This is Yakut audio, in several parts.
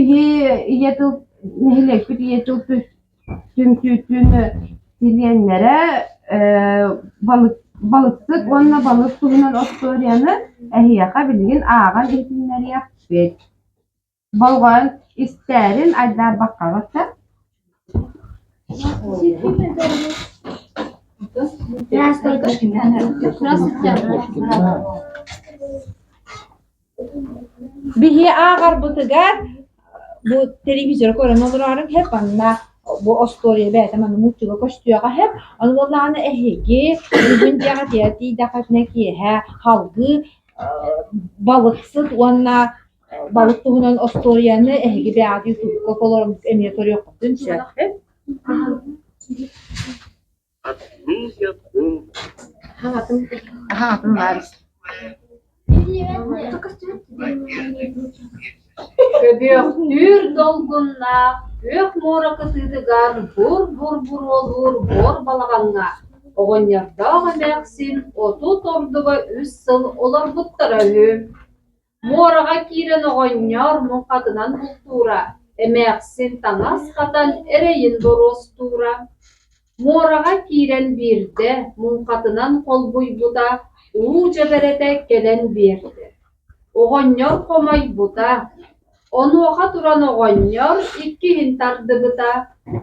Биһи ийэ тыл нэһилиэкпит ийэ тыл түмсүүтүн чилиэннэрэ балык балыксыт уонна балык туһунан остуоруйаны эһиэхэ билигин ааҕан иһитиннэриэхпит. Болҕойон истээрин айдаарбаккаҕыт да Биһи ааҕарбытыгар бу телевизоры көрөн олорорум һэп манна бу остуоруйа бэйэтэ манна мультига көстүөҕэ һэп. Ону буоллаҕына эһиги бүгүн дьиэҕитигэр тиийдэххитинэ киэһэ салгыы балыксыт уонна балык туһунан остуоруйаны эһиги бэйэҕит ютубка олорон эмиэ көрүөххүтүн сөп. Көбүөхтүүр долгуннаах күөх муора кытыытыгар бур-бур буруолуур буор балаҕаҥҥа оҕонньордоох эмээхсин 30 ордуга үс сыл олорбуттара үһү. Муораҕа киирэн оҕонньор муҥхатынан бултуура, эмээхсин таҥас хатан эрэйин боруостуура. Муораҕа киирэн биирдэ муҥхатынан холбуйбута, уу дьэбэрэтэ кэлэн биэрдэ. Оҕонньор хомойбута, онуоха туран оҕонньор иккиһин тардыбыта,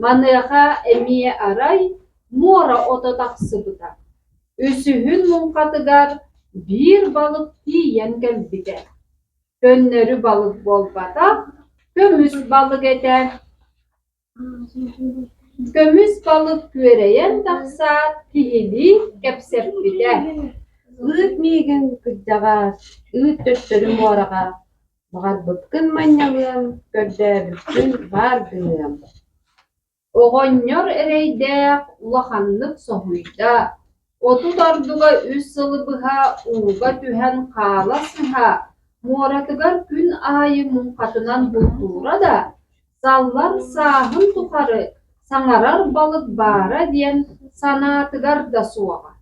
маныаха эмиэ арай муора ото тахсыбыта. Үсүһүн муҥхатыгар биир балык тиийэн кэлбитэ. Көннөрү балык буолбатах, көмүс балык этэ. Көмүс балык күөрэйэн тахсаат, киһилии кэпсэппитэ: Ыыт миигин, кырдьаҕаас, ыыт төттөрү муораҕа, баҕарбыккын манньалыам, көрдөөбүккүн баар гыныам Оҕонньор эрэйдээх улаханнык соһуйда, 30 ордуга үс сылы быһа ууга түһэн хаала сыһа, муоратыгар күн аайы муҥхатынан бултуура да, саллар сааһын тухары саҥарар балык баара диэн санаатыгар да суоҕа.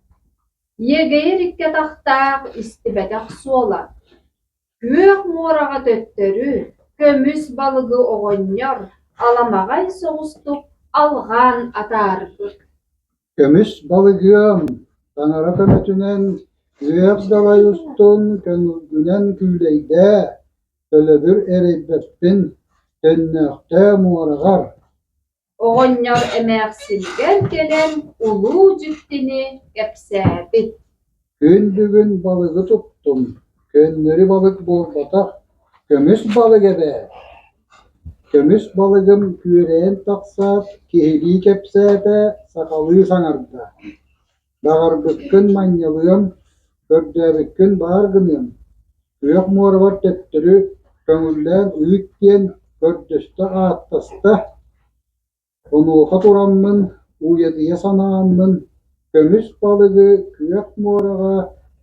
Иэгэйэр икки атахтаах истибэтэх суола Күөх муораҕа төттөрү, көмүс балыгы оҕонньор аламаҕай соҕустук алҕаан атаарбыт Көмүс балыгыам, таҥара көмөтүнэн күөх далай устун көҥүлгүнэн күүлэйдээ, төлөбүр эрэйбэппин, төннөөхтөө муораҕар Оҕонньор эмээхсинигэр кэлэн улуу дьиктини кэпсээбит: Күн бүгүн балыгы туттум, көннөрү балык буолбатах, көмүс балык эбээт Көмүс балыгым күөрэйэн тахсаат, киһилии кэпсээтэ, сахалыы саҥарда: «Баҕарбыккын манньалыам, көрдөөбүккүн баар гыныам, күөх муорабар төттөрү көҥүллээн ыыт» диэн көрдөстө-ааттаста Онуоха тураммын, уйадыйа санааммын, көмүс балыгы күөх муораҕа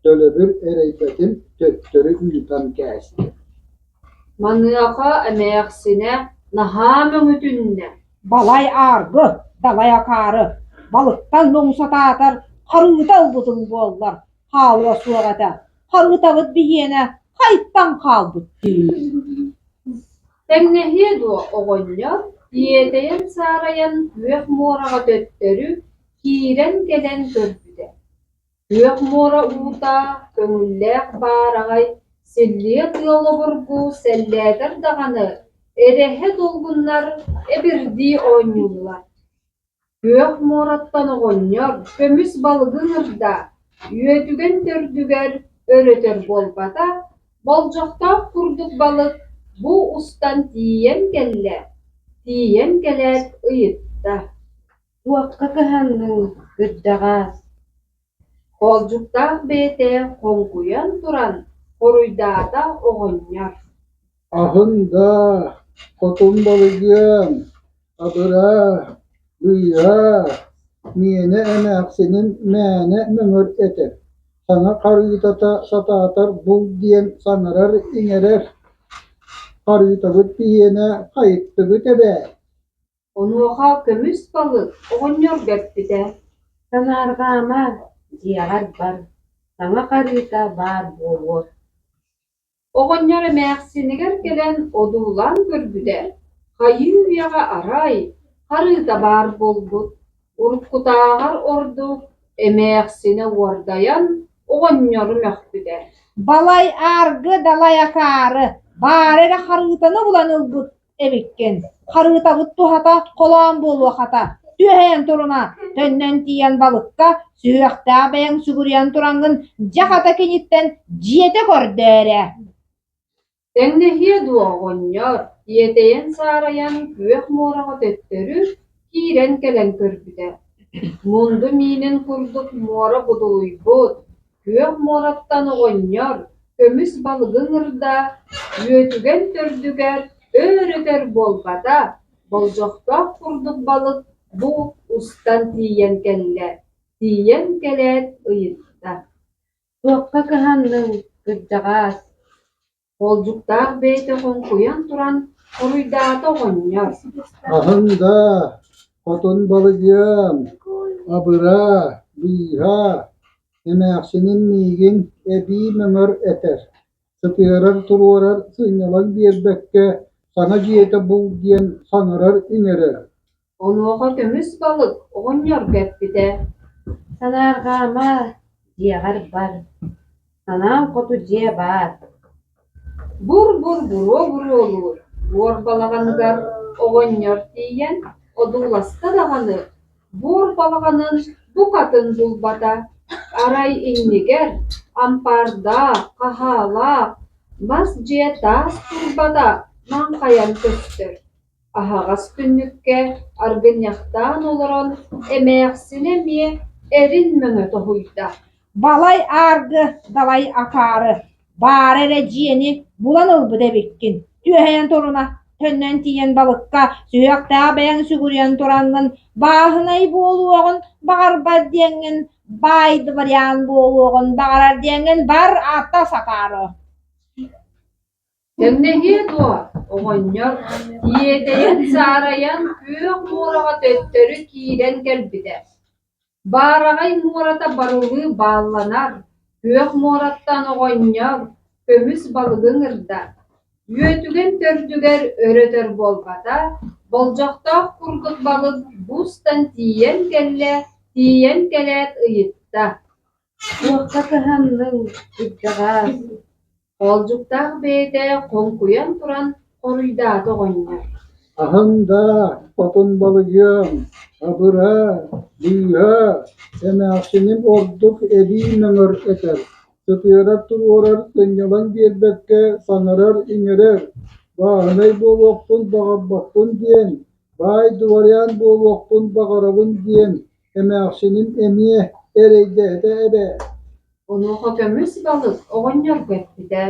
төлөбүр эрэйбэтин төттөрү ыытан кээстим Маныаха эмээхсинэ наһаа мөҥүтүннэ: Балай ааргы, далай акаары, балыктан муҥ сатаатар харыыта ылбытыҥ буоллар, хаалыа суох этэ, харыытабыт биһиэнэ хайтан хаалбыт дии Тэҥнэһиэ дуо оҕонньор тиэтэйэн-саарайан күөх муораҕа төттөрү киирэн кэлэн көрбүтэ: күөх муора уута көҥүллээх баараҕай силлиэ тыал обургу сэллээтэр даҕаны эрэһэ долгуннар эбирдии оонньууллар Күөх муораттан оҕонньор көмүс балыгы ыҥырда, үөтүгэн төрдүгэр өрөтөр буолбата, болдьохтоох курдук балык бу устан тиийэн кэллэ, тиийэн кэлээт ыйытта: Туохха кыһанныҥ, кырдьаҕаас Хоолдьуктаах бэйэтэ хоҥкуйан туран хоруйдаата оҕонньор: Аһын даа, хотун балыгыам, абыраа, быыһаа, миэнэ эмээхсиним мээнэ мөҥөр этэ, саҥа харыытата сатаатар бул диэн саҥарар-иҥэрэр, харыытабыт биһиэнэ хайыттыбыт эбээт Онуоха көмүс балык оҕонньорго эппитэ: Санаарҕаама, дьиэҕэр бар, саҥа харыыта баар буолуо. Оҕонньор эмээхсинигэр кэлэн одуулаан көрбүтэ, хайыы-үйэҕэ арай, харыыта баар буолбут, уруккутааҕар ордук эмээхсинэ уордайан оҕонньору мөхпүтэ Балай ааргы далай акаары, баара эрэ харыытаны булан ылбыт эбиккин, харыытабыт туһата холоон буолуохата, түөһэйэн турума, төннөн тиийэн балыкка сүһүөхтээх бэйэҥ сүгүрүйэн тураҥҥын дьэ хата киниттэн дьиэтэ көрдөө эрэ Тэҥнэһиэ дуо оҕонньор, тиэтэйэн-саарайан күөх муораҕа төттөрү киирэн кэлэн көрбүтэ: мунду миинин курдук муора будулуйбут, күөх муораттан оҕонньор көмүс балыгы ыҥырда, үөтүгэн төрдүгэр өр-өтөр буолбата, болдьохтоох курдук балык бу устан тиийэн кэллэ, тиийэн кэлээт ыйытта Туохха кыһанныҥ, кырдьаҕаас? Хоолдьуктаах бэйэтэ хоҥкуйан туран хоруйдаата оҕонньор: Аһын даа, хотун балыйыам, абыраа, быыһаа, эмээхсиним миигин эбии мөҥөр этэр, сытыарар-туруорар сынньалаҥ биэрбэккэ саҥа дьиэтэ бул диэн саҥарар-иҥэрэр Онуоха көмүс балык оҕонньорго эппитэ: Санаарҕаама, дьиэҕэр бар, санаам хоту дьиэ баар Бур-бур буруо буруолуур буор балаҕаныгар оҕонньор тиийэн одууласта даҕаны, буор балаҕанын букатын булбата, арай иннигэр ампаардаах, хаһаалаах мас дьиэ таас турбата маҥхайан көстөр Аһаҕас түннүккэ аргынньахтаан олорон эмээхсинэ эмиэ эрин мөҥө тоһуйда: Балай ааргы, далай акаары, баара эрэ дьиэни булан ылбыт эбиккин, түөһэйэн турума, төннөн тиийэн балыкка сүһүөхтээх бэйэҥ сүгүрүйэн тураҥҥын, бааһынай буолуоҕун баҕарбат диэҥҥин, баай дворян буолуоҕун баҕарар диэҥҥин бар ааттас акаары Тэҥнэһиэ дуо, оҕонньор тиэтэйэн-саарайан күөх муораҕа төттөрү киирэн кэлбитэ. Баараҕай муората барылыы баалланар, күөх муораттан оҕонньор көмүс балыгы ыҥырда. Үөтүгэн төрдүгэр өр-өтөр буолбата, болдьохтоох курдук балык бу устан тиийэн кэллэ, тиийэн кэлээт ыйытта: Туохха кыһанныҥ, кырдьаҕаас? Хоолдьуктаах бэйэтэ хоҥкуйан туран хоруйдаата оҕонньор: Аһын даа, хотун балыйыам, абыраа, быыһаа, эмээхсиним ордук эбии мөҥөр этэр, сытыарар-туруорар сынньалаҥ биэрбэккэ саҥарар-иҥэрэр, бааһынай буолуохпун баҕарбаппын диэн, баай дворян буолуохпун баҕарабын диэн эмээхсиним эмиэ эрэйдээтэ эбээт Онуоха көмүс балык оҕонньорго эппитэ: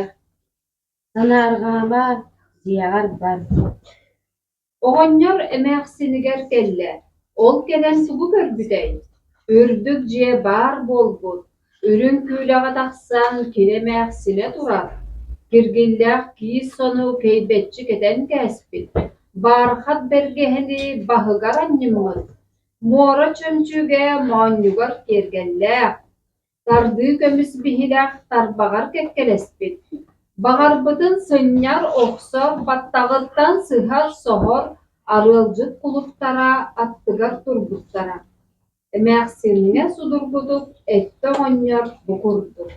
Санаарҕаама, дьиэҕэр бар Оҕонньор эмээхсинигэр кэллэ, ол кэлэн тугу көрбүтэй? Үрдүк дьиэ баар буолбут, үрүҥ күүлэҕэ тахсан кини эмээхсинэ турар, киргиллээх киис сону кэйбэччи кэтэн кээспит, баархат бэргэһэни баһыгар анньыммыт, муора чөмчүүгэ моонньугар киэргэллээх, Тардыы көмүс биһилэх тарбаҕар кэккэлэспит, баҕарбытын сынньар, охсор, баттаҕыттан сыһар-соһор арыалдьыт кулуттара аттыгар турбуттара. Эмээхсиҥҥэ судургутук эттэ оҕонньор бу курдук: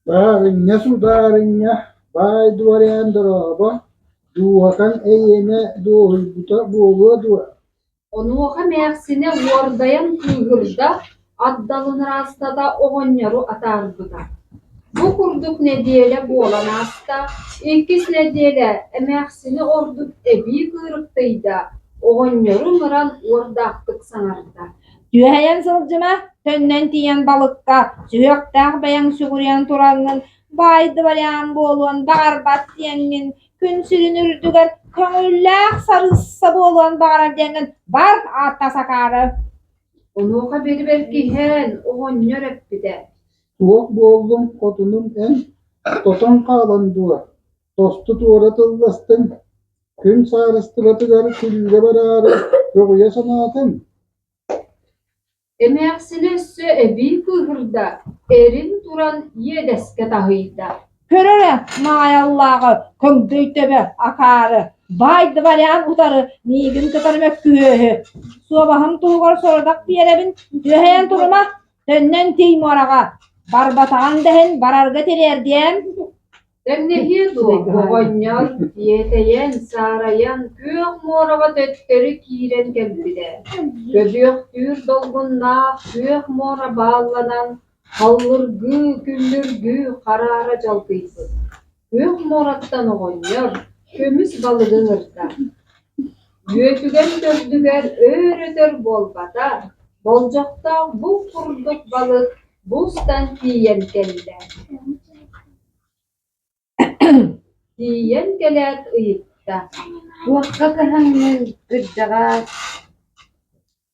Баарынньа судаарынньа, баай дворян дорообо, дууһатаҥ эйиэнэ дуоһуйбута буолуо дуо Онуоха эмээхсинэ уордайан кыыһырда, ат далын ыраастата оҕонньору атаарбыта. Бу курдук нэдиэлэ буолан ааста, иккис нэдиэлэ эмээхсинэ ордук эбии кыырыктыйда, оҕонньору ыҥыран уордаахтык саҥарда: Түөһэйэн сылдьыма, төннөн тиийэн балыкка, сүһүөхтээх бэйэҥ сүгүрүйэн тураҥҥын, баай дворян буолуон баҕарбат диэҥҥин, күн сирин үрдүгэр көҥүллээх сарыысса буолуон баҕарар диэҥҥин бар ааттас акаары Онуоха бэрбэркиһэн оҕонньор эппитэ: Туох буоллуҥ, хотунум эн, тотон хаалан дуо, тосту туора тылластыҥ, күн саарыстыбатыгар күлүүгэ бараары көҕүйэ санаатыҥ Эмээхсинэ өссө эбии кыыһырда, эрин туран иэдэскэ таһыйда. Көр эрэ, Маайаллааҕы көҥдөй төбө, акаары, баай дворян утары миигин кытары мөккүһүөһү. Суобаһым туһугар сорудах биэрэбин, түөһэйэн турума, төннөн тиий муораҕа. Барбатаҕын да иһин барарга тириэрдиэм. Тэҥнэһиэ дуо, оҕонньор тиэтэйэн, саарайан күөх муораҕа төттөрү киирэн кэлбитэ. Көбүөхтүүр долгуннаах күөх муора баалланан, халлыргыы, күллүргүү хараара дьалкыйбыт. Күөх муораттан оҕонньор көмүс балыгы ыҥырда. Үөтүгэн төрдүгэр өөр-өтөр буолбата, болдьохтоох бу курдук балык бу устан тиийэн кэллэ. Тиийэн кэлээт ыйытта: Туохха кыһаҥҥын, кырдьаҕаас?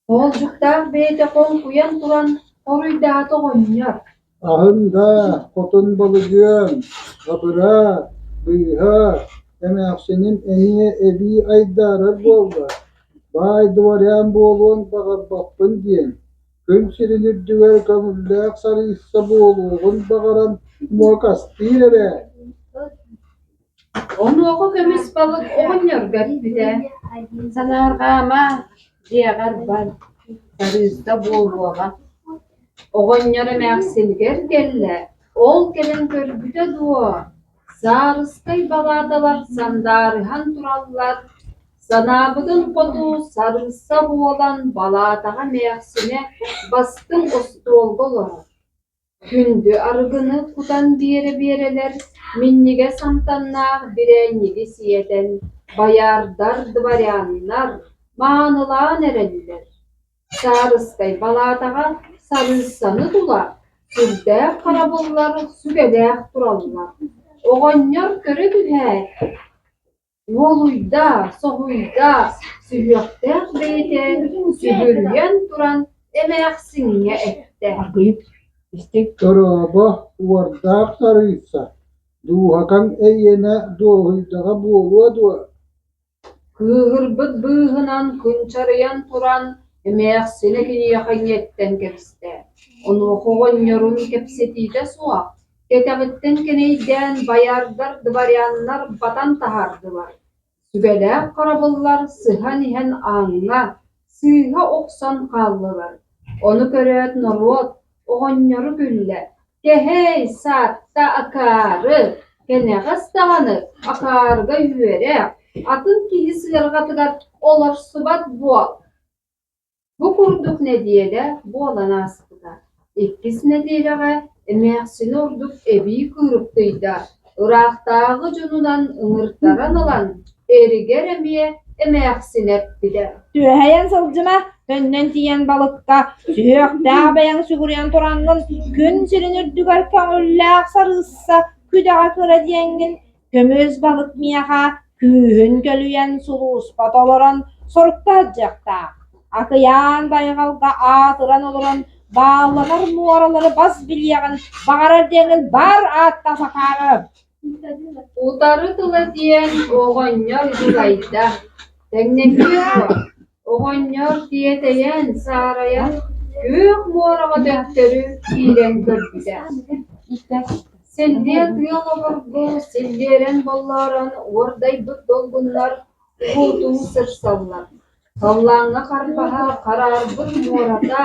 Хоолдьуктаах бэйэтэ хоҥкуйан туран хоруйдаата оҕонньор: Аһын даа, хотун балыгыам, абыраа, быыһаа, эмээхсиним эмиэ эбии айдаарар буолла, баай дворян буолуон баҕарбаппын диэн, күн сирин үрдүгэр көҥүллээх сарыысса буолуоҕун баҕаран муокастыыр эрэ Онуоха көмүс балык оҕонньорго эппитэ: Санаарҕаама, дьиэҕэр бар, сарыысса буолуоҕа Оҕонньор эмээхсинигэр кэллэ, ол кэлэн көрбүтэ дуо, саарыскай балааталар сандаарыһан тураллар, санаабытын хоту сарыысса буолан балаатаҕа эмээхсинэ бастыҥ остуолга олорор. Күндү арыгыны кутан биэрэ-биэрэлэр минньигэс амтаннаах бирээнньиги сиэтэн, байаардар, дворяннар маанылаан эрэллэр. Саарыскай балаатаҕа сарыыссаны тула сүрдээх харабыллар сүгэлээх тураллар. Оҕонньор көрө түһээт, Уолуйда, соһуйда, сүһүөхтээх бэйэтэ сүгүрүйэн туран эмээхсиҥҥэ эттэ: Дорообо, уордаах сарыысса, дууһакаҥ эйиэнэ дуоһуйдаҕа буолуо дуо Кыыһырбыт быыһынан кынчарыйан туран эмээхсинэ киниэхэ иҥиэттэн кэбистэ, онуоха оҕонньорун кэпсэтиитэ суох, кэтэҕиттэн кэнэйдээн байаардар дворяннар батан таһаардылар, сүгэлээх харабыллар сыһан иһэн ааҥҥа сыыһа охсон хааллылар, ону көрөөт норуот оҕонньору күллэ: «Кэһэй, саатта акаары, кэнэҕэс даҕаны акаарыга үөрэх, атын киһи сыарҕатыгар олорсубат буол» Бу курдук нэдиэлэ буолан ааспыта. Иккис нэдиэлэҕэ эмээхсинэ ордук эбии кыырыктыйда, ыраахтааҕы дьонунан ыҥыртаран ылан, эригэр эмиэ эмээхсинэ эппитэ: Түөһэйэн сылдьыма, төннөн тиийэн балыкка, сүһүөхтээх бэйэҥ сүгүрүйэн тураҥҥын, күн сирин үрдүгэр көҥүллээх сарыысса күдэҕэ кыра диэҥҥин, көмүс балык миэхэ күүһүн көлүйэн сулууспа толорон сорукта сылдьыахтаах. Акыйаан байҕалга аатыран олорон баалланар муоралары бас билиэҕин баҕарар диэҥҥин бар ааттас акаары Утары тыла диэн оҕонньор дьулайда, тэҥнэһиэ дуо, оҕонньор тиэтэйэн, саарайан күөх муораҕа төттөрү киирэн көрбүтэ. Силлиэ тыал обургу силлиэрэн боллоорон уордайбыт долгуннар уһуутуу сырсаллар. Халлааҥҥа харбаһа хараарбыт муората,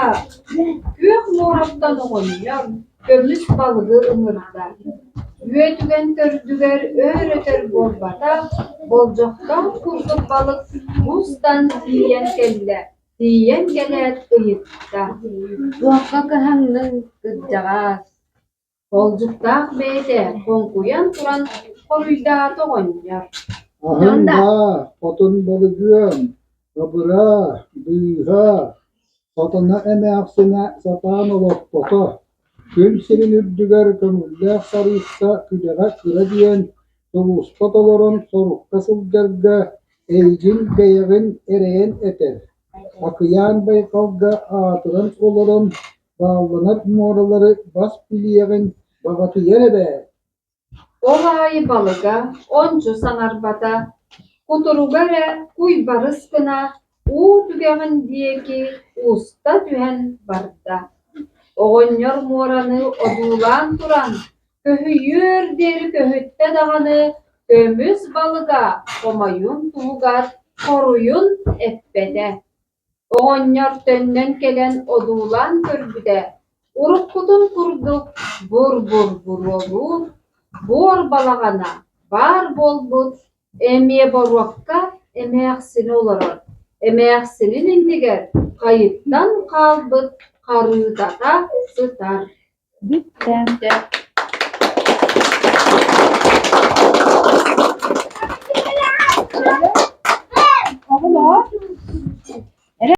күөх муораттан оҕонньор көмүс балыгы ыҥырда. Үөтүгэн төрдүгэр өөр-өтөр буолбатах, болдьохтоох курдук балык устан тиийэн кэллэ, тиийэн кэлээт ыйытта: Туохха кыһанныҥ, кырдьаҕаас? Хоолдьуктаах бэйэтэ хоҥкуйан туран хоруйдаата оҕонньор: Аһын даа, хотун балыгыам, абыраа, быыһаа, сатана эмээхсинэ сатаан олорпото, күн сирин үрдүгэр көҥүллээх сарыысса күдэҕэ кыра диэн, сулууспа толорон сорукка сылдьарга эйигин бэйэҕин эрэйэн этэр, акыйаан байҕалга аатыран олорон Баалланар муоралары бас билиэҕин баҕатыйар эбээт Ол аайы балыга ончу саҥарбата, кутуруга эрэ куйбарыс гына уу түгэҕин диэки уста түһэн барда. Оҕонньор муораны одуулаан туран Көһүйүөр диэри көһүттэ даҕаны, көмүс балыга хомойуон туһугар хоруйун эппэтэ. Оҕонньор төннөн кэлэн одуулаан көрбүтэ, уруккутун курдук бур-бур буруолуур, буор балаҕана баар буолбут, эмиэ боруокка эмээхсинэ олорор, эмээхсинин иннигэр хайыттан хаалбыт харыытата сытар. Бүттэ.